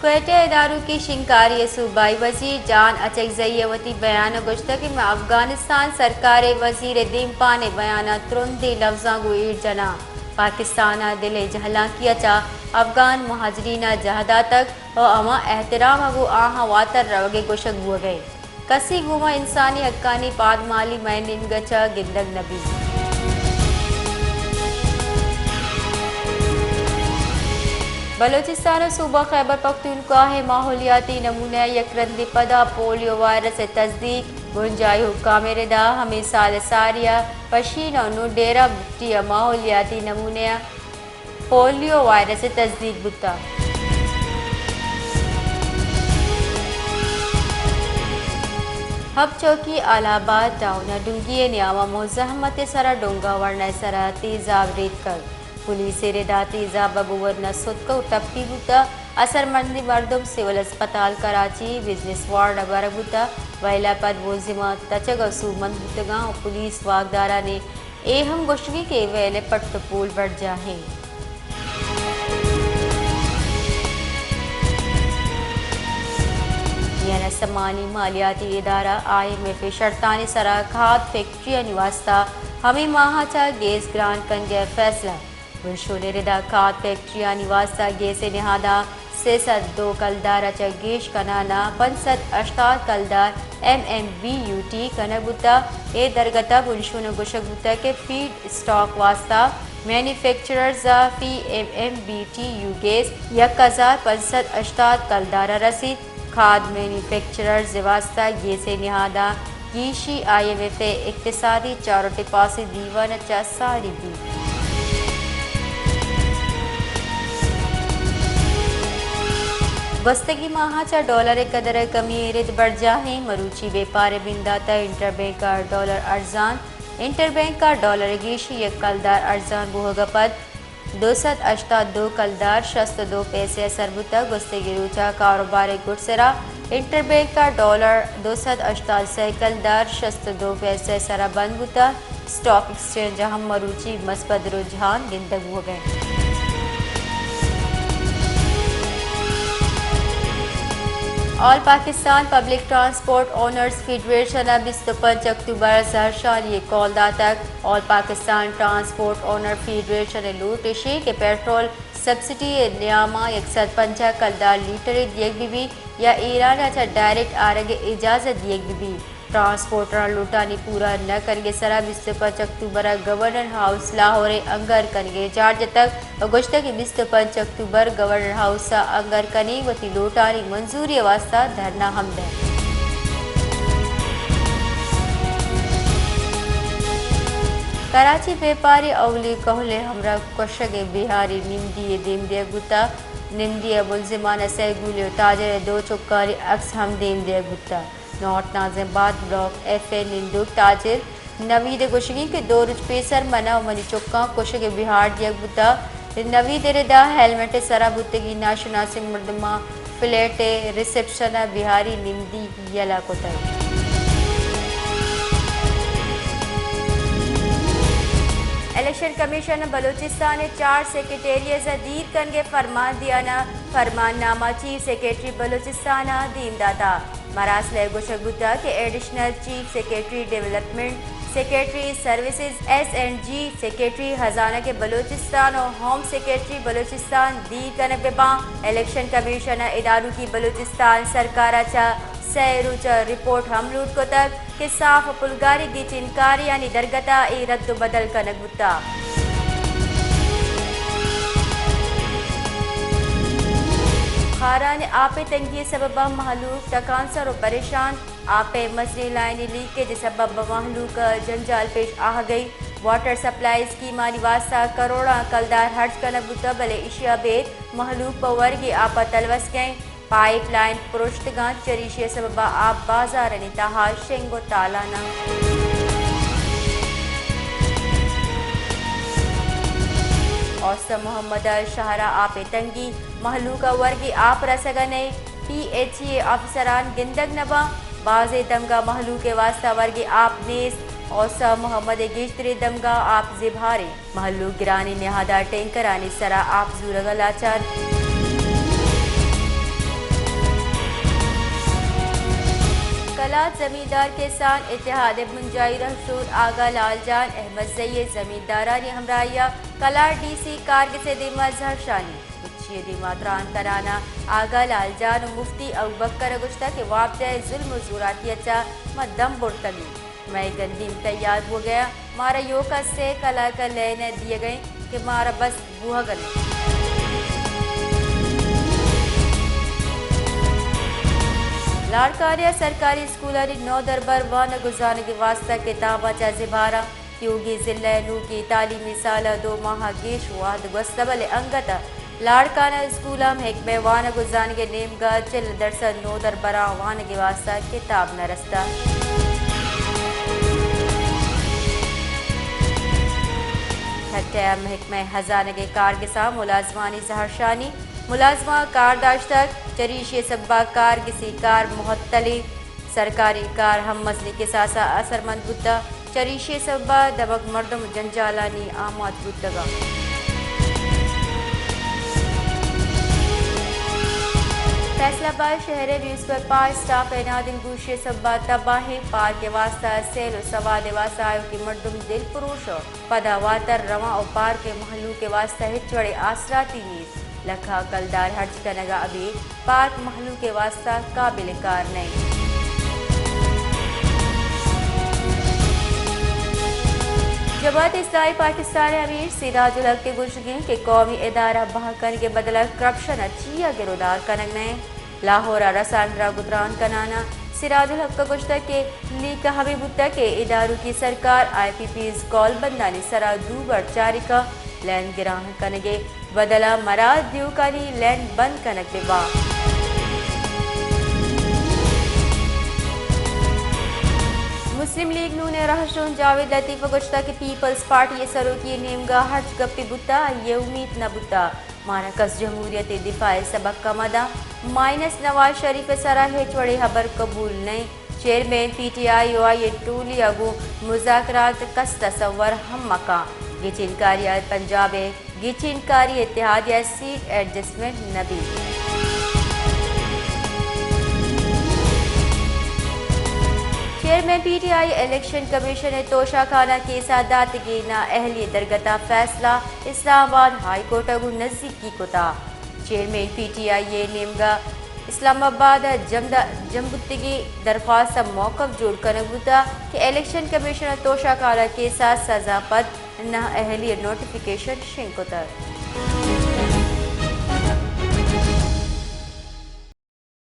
کوئٹہ ءَ داروکی شنگکاری ءِ صوبائی وزیر جان اچکزئی ءَ وتی بیان ءَ گوشتگ کہ من افغانستان سرکار ءِ وزیر ءِ دیمپان ءِ بیان ءَ ترندیں لبزاں گوں ایر جناں۔ پاکستان ءَ دل ءِ جہلانکی ءَ چہ افغان مہاجرین ءَ جاہ داتگ ءُ ہما احترام ءَ گوں آہاں واتر روگ ءِ گوشگ بوگ ءَ انت۔ کسی گوما انسانی حقانی پادمالی مئے نیمگ ءَ چہ گندگ نہ بیت۔ بلوچستان ءُ صوبہ خیبر پختونخوا ءِ ماحولیاتی نمونہ ءَ یک رندے پدا پولیو وائرس ءِ تصدیق، بنجاہی حکام ءِ ردا ہمے سال ءِ ساری ءَ پشین ءُ نوں ڈیرہ بگٹی ءَ ماحولیاتی نمونہ ءَ پولیو وائرس ءِ تصدیق بوتگ۔ حب چوکی آل آباد ٹاؤن ءَ ڈونگی ءِ نیام ءَ مزاحمت ءِ سرا ڈونگا ورنا ءِ سرا تیزاب ریتکگ۔ پولیس ءِ ردا تیزاب ءَ گوں ورنا ستکگ ءُ ٹپی بوتگ۔ اثرمندیں مردم سول اسپتال کراچی بزنس وارڈ ءَ برگ بوتگ۔ وئیل ءَ پد ملزماں تچگ ءَ سوبمند بوتگاں ءُ پولیس واکدارانی اے ہم گوشگ انت کہ اے وئیل ءِ پٹ ءُ پول برجاہ انت۔ میان استمانی مالیاتی ادارہ آئی ایم ایف ءِ شرطانی سرا کھاد فیکٹریانی واسطہ ہمے ماہ ءَ چہ گیس گران کنگ ءِ فیصلہ۔ بنشون ءِ ردا کھاد فیکٹریانی واسطہ گیس ءِ نہاداں سئے سد دو کلدار ءَ چہ گیش کنان ءَ پنچ سد ہشتاد کلدار M M B U T کنگ بوتگ۔ اے درگت ءَ بنشون ءَ گوشگ بوتگ کہ فیڈ اسٹاک واسطہ مینوفیکچررز ءَ فی M M B T U gas یک ہزار پنچ سد ہشتاد کلدار ءَ رسیت۔ کھاد مینوفیکچررز ءِ واسطہ گیس ءِ نہاداں گیشی آئی ایم ایف ءِ اقتصادی چاروٹ ءِ پاس ءِ دیوان ءَ چہ ساری بیت۔ گوستگیں ماہ ءَ چہ ڈالر ءِ قدر ءِ کمی ءِ رد برجاہ انت۔ مروچی بیپار ءِ بندات ءَ انٹر بینک ءَ ڈالر ارزان، انٹر بینک ءَ ڈالر ءِ گیشی یک کلدار ارزان بوہگ ءَ پد دو سد ہشتاد دو کلدار شست ءُ دو پیسے ءَ سر بوتگ۔ گوستگیں روچ ءَ کاروبار ءِ گڈسرا انٹر بینک ءَ ڈالر دو سد ہشتاد سئے کلدار شست ءُ دو پیسے ءَ سرا بند بوتگ۔ اسٹاک ایکسچینج ءَ ہم مروچی مثبت رجحان گندگ بوگ ءَ انت۔ All Pakistan public transport owners federation ءَ بیست ءُ پنچ اکتوبر ءَ زہرشانی ءِ کال داتگ۔ All Pakistan transport owner federation ءِ لوٹ ایش انت کہ پیٹرول سبسڈی ءِ نیام ءَ یک سد پنجاہ کلدار لیٹرے دیگ بہ بیت یا ایران ءَ چہ ڈائریکٹ آرگ ءِ اجازت دیگ بہ بیت۔ ٹرانسپورٹراں لوٹانی پورا نہ کنگ ءِ سرا بیست ءُ پنچ اکتوبر ءَ گورنر ہاؤس لاہور ءَ انگر کنگ ءِ جار جتگ ءُ گوشتگ کہ بیست ءُ پنچ اکتوبر گورنر ہاؤس ءَ انگر کنیں، وتی لوٹانی منظوری ءِ واستہ دھرنا ہم دئیں۔ کراچی بیپاری اولی کہول ءِ ہمراہ کشگ ءِ بیہاری نمدی ءَ دیم دیگ بوتگ۔ نمدی ءَ ملزمان ءِ سئے گولی ءُ تاجر ءِ دو چکانی عکس ہم دیم دیگ بوتگ۔ نارتھ ناظم آباد بلاک ایف ءِ نندوک تاجر نوید ءِ گوشگ انت کہ دو روچ پیسر من ءَ ءُ منی چکاں کشگ ءِ بیہار دیگ بوتگ۔ نوید ءِ ردا ہیلمٹ ءِ سرا بوتگیں ناشناسیں مردماں فلیٹ ءِ ریسپشن ءَ بیہاری نمدی یلہ کتگ۔ الیکشن کمیشن ءَ بلوچستان ءِ چار سیکرٹریز ءِ دیر کنگ ءِ فرمان دیان ءَ فرمان نامہ چیف سیکرٹری بلوچستان ءَ دیم داتگ۔ مراسلہ ءَ گوشگ بوتگ کہ additional chief secretary development, secretary services, S and G, secretary خزانہ ءِ بلوچستان ءُ ہوم سیکرٹری بلوچستان دیر کنگ بہ باں۔ الیکشن کمیشن ءَ ادارکی بلوچستان سرکار ءَ چہ سئے روچ ءَ رپورٹ ہم لوٹ کتگ کہ صاف ءُ پلگاری گچین کاریانی درگت ءَ اے رد ءُ بدل کنگ بوتگ۔ خاران ءِ آپ ءِ تنگی ءِ سبب ءَ مہلوک تکانسر ءُ پریشان، آپ ءِ مزنیں لائن ءِ لیکیج ءِ سبب ءَ مہلوک ءَ جنجال پیش آہگ ءَ، واٹر سپلائی اسکیمانی واستہ کروڑاں کلدار ہرچ کنگ بوتگ، بلے ایشی ءَ ابید مہلوک پہ ورگی آپ ءَ تلوس کئیت۔ پائپ لائن پروشتگ اَنت، چریشی ءِ سبب ءَ آپ بازارانی تہا شنگ ءُ تالان اَنت۔ اوستہ محمد ءِ شہر ءَ آپ ءِ تنگی، مہلوک ءَ ورگی آپ رسگ ءَ نئیت، پی ایچ ای ءِ آفیسران گندگ نہ باں، بازیں دمگ ءَ مہلوک ءِ واستہ ورگی آپ نیست، اوستہ محمد ءِ گیشتریں دمگ ءَ آپ زیبہار اِنت۔ مہلوک گرانیں نہاد ءَ ٹینکرانی سرا آپ زورگ ءَ لاچار۔ کلات زمیندار کسان اتحاد ءِ بنجاہی رہشون آغا لال جان احمد زئی ءِ زمیندارانی ہمراہی ءَ کلات ڈی سی کارگس ءِ دیما زہرشانی۔ مچی ءِ دیما تران کنان ءَ آغا لال جان ءُ مفتی ابوبکر ءَ گوشتگ کہ وابدہ ءِ ظلم ءُ زوراکی ءَ چہ ما دم برتگ ایں۔ مئے گندیم تیار بوگ ءَ اَنت، مارا ایوک ءَ سے کلاک ءِ لین ءَ دیگ ءَ اِنت کہ مارا بس بوہگ ءَ نہ اِنت۔ لاڑکانہ ءَ سرکاری اسکولانی نودربر وانگ ءُ زانگ ءِ واستہ کتاباں چہ زبھر اَنت۔ تیوگیں ضلع ءِ نوکیں تعلیمی سال ءَ دو ماہ ءَ گیش وہد گوستہ، بلے انگت ءَ لاڑکانہ اسکول ءَ محکمہ وانگ ءُ زانگ ءِ نیمگ ءَ چل درسد نودربراں وانگ ءِ واستہ کتاب نہ رستہ۔ ٹھٹہ ءَ محکمہ ہزانگ ءِ کارگساں ملازمانی زہرشانی، ملازماں کار داشتگ، چریشی ءِ سبب ءَ کارگسی کار معطل اِنت۔ سرکاری کار ہم مزنیں کساس ءَ اثرمند بوتگ، چریشی ءِ سبب ءَ دمگ مردم جنجالانی آماچ بوتگ اَنت۔ فیصل آباد شہر ءِ میونسپل پارک اسٹاف ءِ نادلگوشی ءِ سبب ءَ تباہ اِنت، پارک ءِ واستہ سیل ءُ سواد ءِ واستہ آیوکیں مردم دلپروش اَنت۔ پدا واتر رواں ءُ پارک ءِ مہلوک ءِ واستہ ہچ وڑیں آسراتی نیست۔ لکھاں کلدار ہرچ کنگ ءَ ابید پارک مہلوک ءِ واستہ قابل کار نہ اِنت۔ جماعت اسلامی پاکستان ءِ امیر سراج الحق ءِ گوشگ اِنت کہ قومی ادارہ بہا کنگ ءِ بدل ءَ کرپشن ءَ چیا گرودار کنگ نہ اِنت۔ لاہور ءَ رسانکدراں گوں تران کنان ءَ سراج الحق ءَ گوشتگ کہ لیکہ ہمے بوتگ کہ ادارکی سرکار آئی پی پیز کولبندانی سرا دوبر چاریکہ لین گراں کنگ ءِ بدل ءَ مراد دیوکانی لین بند کنگ بہ باں۔ مسلم لیگ نون ءِ رہشون جاوید لطیف ءَ گوشتگ کہ پیپلز پارٹی ءِ سروکی ءِ نیمگ ءَ ہرچ گپے بوتگ، آئی ءِ امیت نہ بوتگ۔ مارا کس جمہوریت ءِ دفاع ءِ سبق ءَ مہ دنت۔ مائنس نواز شریف ءِ سرا ہچ وڑیں ہبر قبول نہ اِنت۔ چیئرمین پی ٹی آئی ءُ آئی ءِ ٹولی ءَ گوں مذاکرات ءِ کس تصور ہم مہ کنت۔ گچین کاری ءَ پنجاب ءِ گچین کاری اتحادیہ ءَ سیٹ ایڈجسٹمنٹ نہ بیت۔ Chairman P T I election commission ءِ توشہ خانہ کیس ءَ داتگیں نااہلی ءِ درگت ءِ فیصلہ اسلام آباد ہائی کورٹ ءَ گوں نزیکی کتگ۔ چیئرمین پی ٹی آئی ءِ نیمگ ءَ اسلام آباد ءَ جم د-، جم بوتگیں درخواست ءَ موقف جوڑ کنگ بوتگ کہ الیکشن کمیشن ءِ توشہ خانہ کیس ءِ سزا پد نااہلی ءِ نوٹیفکیشن شنگ کتگ۔